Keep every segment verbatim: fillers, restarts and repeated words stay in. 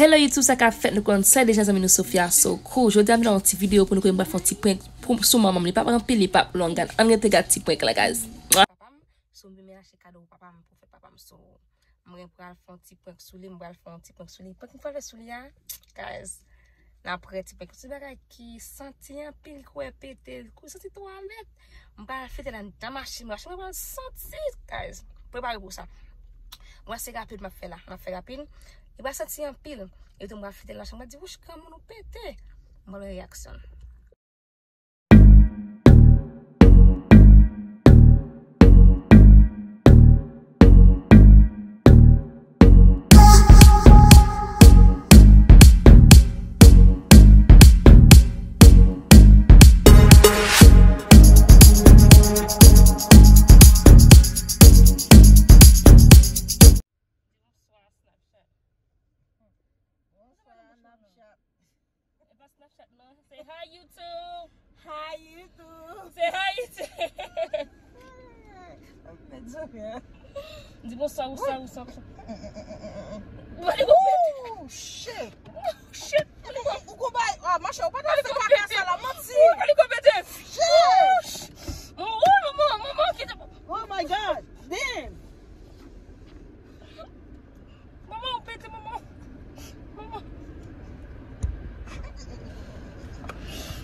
Hello YouTube, sa k ap fèt? Nou konn sa deja, zanmi nou Sofia So Cool. Jodi a m la yon ti videyo pou nou konnen m pral fè yon ti prank pou, sou manman m. Li p ap anpil, li p ap long. Ann rete gad ti prank la, guys. Papa m, so m vin achte kado pou papa m, pou fèt papa m. So, mwen pral fè yon ti prank sou li, m pral fè yon ti prank sou li. Prank m pral fè sou li a, guys, n ap wè ti prank. Ti bagay ki santi anpil, kwè pete, kou santi twalèt. M pral fete l anndan machin mwen. Machin mwen pral santi, guys. Prepare pou sa. Mwen se rapid m ap fè la. M ap fè rapid. Li pral santi anpil. Epi tou m pral fete l machin mwen. M pral di, "Wouch, granmoun ou pete." M pral wè reyaksyon l. Bonswa, Snapchat. E pa Snapchat, non. Say hi, YouTube. Hi, YouTube. Say hi, YouTube. Di bonswa, bonswa, bonswa, bonswa. Oh, shit. Oh, shit. Ou kon bay, ah, machè, ou pa ta fè kaka sa la, manti. Ou li konpete. Shit. Oh, manman, manman, kite. Oh my God. Damn. Manman, ou pete, manman. Manman.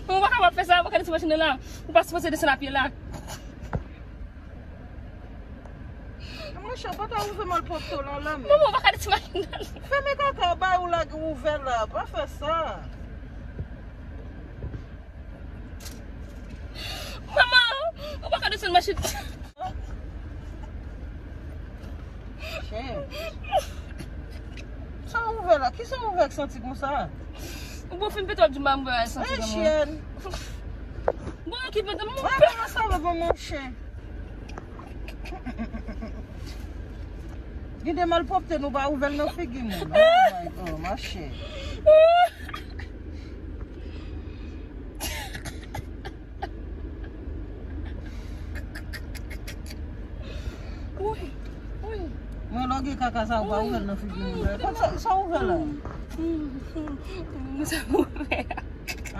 Manman, ou pa kapab fè sa, ou pa ka desann machin nan la. Ou pa sipoze desann a pye la. Monchè, pa ta ouvè malpwòpte w la, la, men. Manman, ou pa ka desann machin nan. Fèmen kaka, bay ou lage ouvè la. Pa fè sa. Manman, ou pa ka desann machin. Chen. Sa w ouvè la? Kisa w ouvè k santi konsa? Bon, fin pete w ap di m pa m wè santi konsa. Chen. Bon, ki pete m. Mwen pa sa vè bon, mon chen. Gen de malpwòpte nou pa ouvè l nan figi moun. Oh my God, machè. Wi, wi. Mwen lòge kaka sa ou pa ouvè l nan figi moun. Kot sa, sa ouvè la? Sa ouvè a?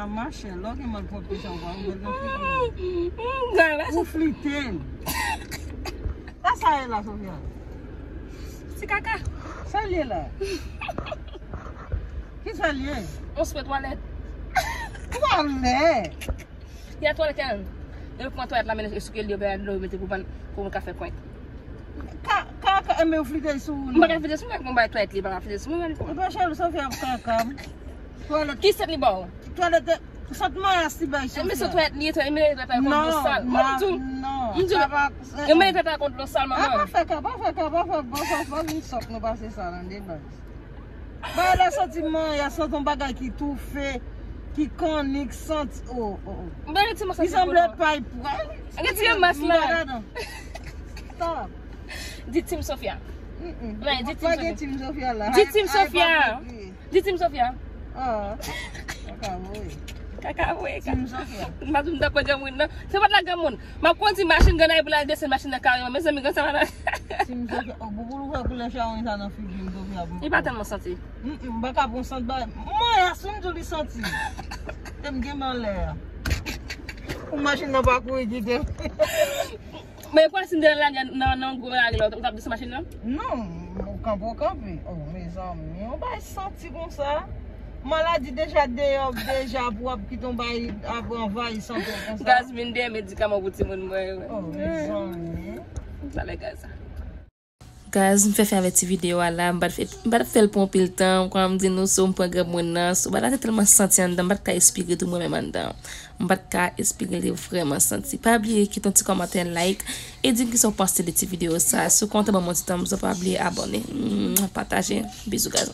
A machè, lòge malpwòpte sa ou pa ouvè l nan figi moun. Ou flite l. Sa sa ye la, Sofia? Ti kaka. Sa l ye la? Ki sa l ye? On spre twalèt. Twalèt? Ya twalèt an. Yo pran twalèt la, men esike l, yo bay dlo, yo mete pou ban, pou moun ka fè kwen. Ka, ka, ka, men yo flite sou ou. M pa ka flite sou mwen, mwen bay twalèt li, pa ka flite sou mwen, mwen. E pa chèl, Sofia ap kaka. Twalèt. Ki sèt li ba w? Twalèt, sèt mayas li bay Sofia. Men se twalèt li, twalèt, men twalèt la kont dlo sal. Mwen di w, non, mwen di w, sa pa, yo men twalèt la kont dlo sal, manman. Pa fè ka, pa fè ka, pa fè, pa fè, pa vin sòt nou pase sa nan deba. Bagay la santi manyè, santi yon bagay ki toufe, ki kannik, santi, oh, oh, oh. Li sanble pay pwèl. Retire mas la. Stop. Di Team Sofia. Mm-mm. Di Team Sofia. Di Team Sofia. Di Team Sofia. Ah. Kaka voye. Kaka voye. Team Sofia. M pa t vin dakò granmoun nan. Se pa t la granmoun. M ap kondi machin grann ay pou l al desann machin nan kareman. Mezanmi, grann sa pa la. Team Sofia. Oh, boubou, ou wè koulè chawony sa nan figi m, Sofia. Li pa tèlman santi. Mm, mm, m pa ka pran sant ba. Mwen, a sou m tou li santi. Te m gen m anlè a. Ou machin nan pa kouri kite m. Men kwa si m te nan lari, nan, nan gwo lari la, ou t ap desann machin nan? Non, ou kanpe, ou kanpe. Oh, mezanmi, yon bagay santi konsa. Maladi deja deyò, deja pou w ap kite yon bagay ap anvayi sante w konsa. Gaz vin dèyè medikaman pou timoun mwen yo. Oh, mezanmi. Sa lè gaz sa. Guys, m fè fen avèk ti videyo a la. M pa t fè, m pa t ap fè l pran anpil tan. Kòm m di nou, so m pran granmoun nan. So, bagay la te tèlman santi anndan, m pa t ka espire tou mwen menm anndan. M pa t ka espire, li te vrèman santi. Pa bliye kite yon ti kòmantè, like, e di m kisa w panse de ti videyo sa. Si w kontan ban m yon ti thumbs up, pa bliye abòne. Mwah, pataje. Bizou, guys.